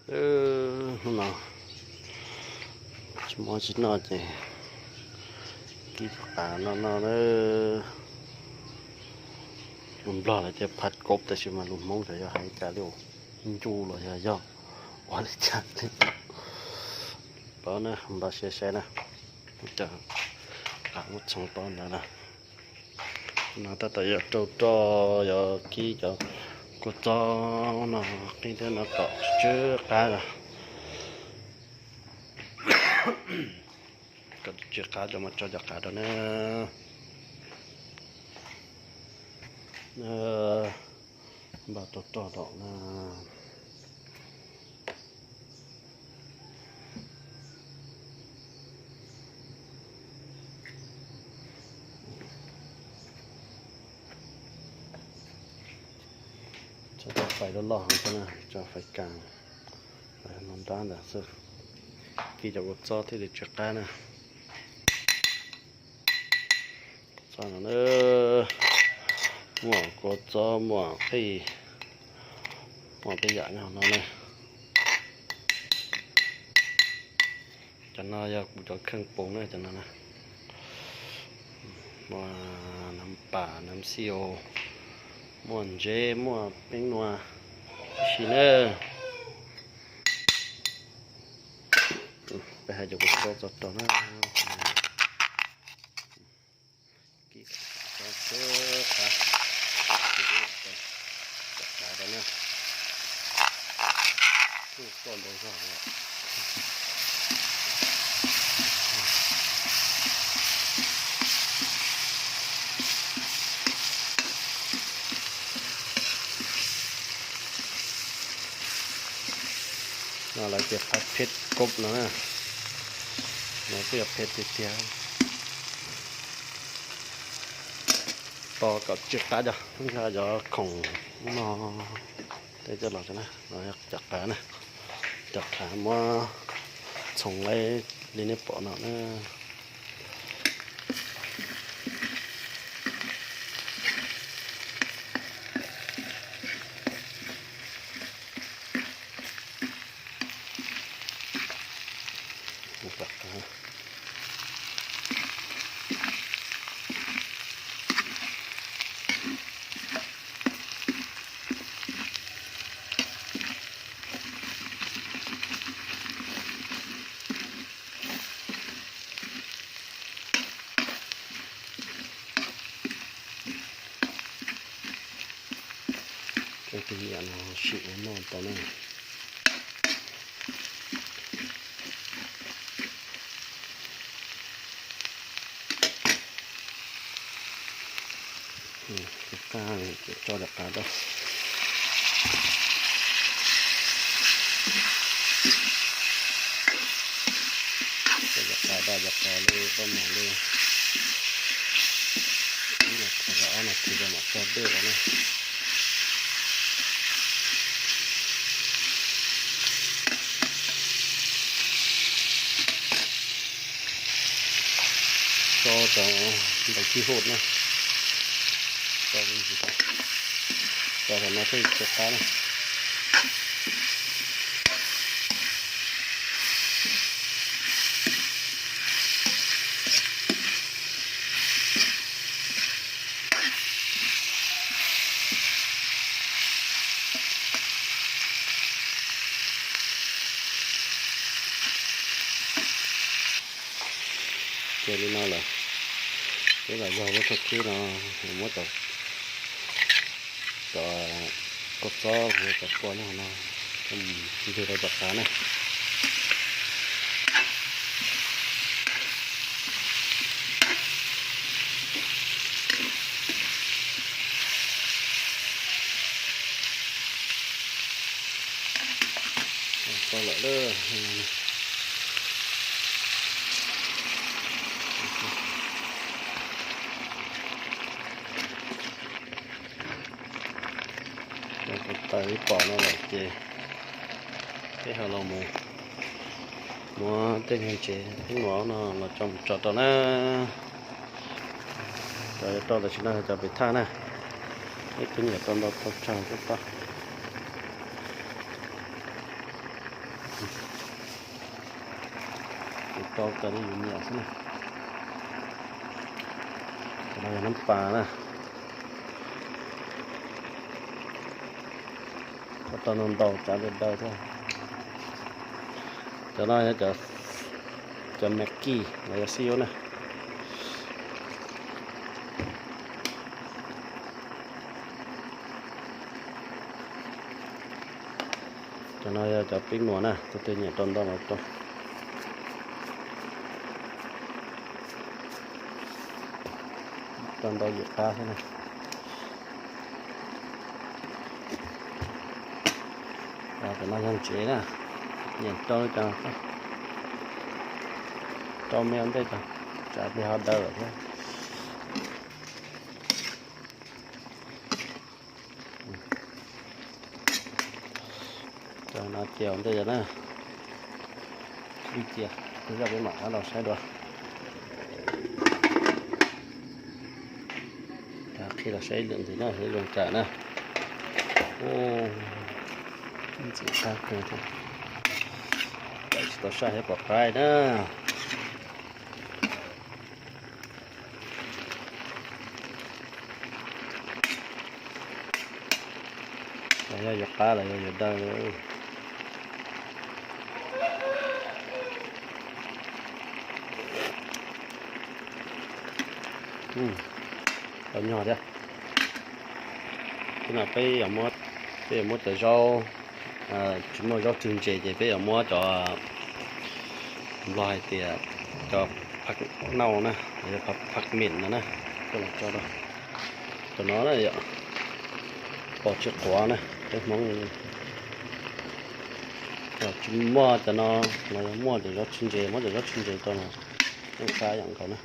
Hnub no tsis muaj tsis noj ces kib cov qav no no na. Lus Nplog lawv tias phaj kob, tab sis mas lus Hmoob xyov yog hais cas li, ncu los yog yog ua li cas li. Paub na, npaj siab saib na, cov qav muab txhoov paub ntawd na. No tab tom yuav rau roj, yuav kib cov kua txob no qij thiab no kom tsw qab, kom tsw qab cov mas tso cov qav rau na. Npaj rau roj rau na. Tso fais loj loj heev xwb na, tso fais kas no nrab ntawd xwb, kib cov kua txob thiaj li tsw qab na. Txhob no na, muaj kua txob, muaj qij, muaj tej yam nyob no na. Cov no yog kuv cov kheej poos na, cov no na. Muaj nam pas nam xio, muaj ntsev, muaj peeb nua tib si na. Peb hais cov kua txob tso rau na. Kib tso tsw qab, tsw qab rau na. Kuj txoj ntau zog. No lawv tias phaj phem kob no na, no kuj yog phem tiag tiag. Tos kom tsw qab cov, cov khoom no, tej coj los no, cov qav na, cov qav muab txhoov li nej pom no na. Cov tus nyiam no sim ua noj tau na. Tso cov qav rau, cov qav rau, cov qav li koj mam li, ib los thav, ob los thav, mam tso dej los na. Tso cov ntawd tib hub na. Tso, tso cov no thiaj tsw qab na. Ces li no lawm, peb los yog lub thaj khwb no, muab cov, cov kua txob, cov kua nyob no, ntwg rau cov qav na. Tau lawm. Tau ib pom no lawm ces peb ho los mus muab tej niag ntsev phib nuav no los tso mus tso rau na. Cov yuav rau tam sim no cov pem thaj na, ib tug nyiam rau ntau rau tsawg kuj tau. Rau raws li yus nyiam xwb na. Cov no yog nab pas na. Rau ntau ntau tsav daws daws thiab. Cov no yog cov Maggi los yog xib yuv na. Cov no yog cov pib nuam na, tus twg nyiam rau ntau los rau. Rau ntau yuav qab xwb na. Cov no yog ntsev na, nyiam rau li cas rau me ua ntej, tsam li ho daw lawm thiab. Cov no cia ua ntej na, ib cia, zaj peb mam rov los saib dua. Qhib los saib ib lwm ntxiv na, saib zoo tsam na. Ntxim qab kawg thiab. Tsis tau saib thiab pom qaib na. Los yog yuav qab los yog yuav daw. Tau nyog thiab. Thiab no peb yuav muab, peb yuav muab cov zaub, tsis muaj zaub tswg ntses ces peb yuav muab cov, Nplog hais tias cov phaj nauj na, los yog phaj mem no na, coj los tso rau. Cov no na yom, pos tsis quav na, peb Hmoob tsis muaj cov no, los yog muaj cov zaub tswg ntses, muab cov zaub tswg ntses rau los yeej qab yom nkaus na.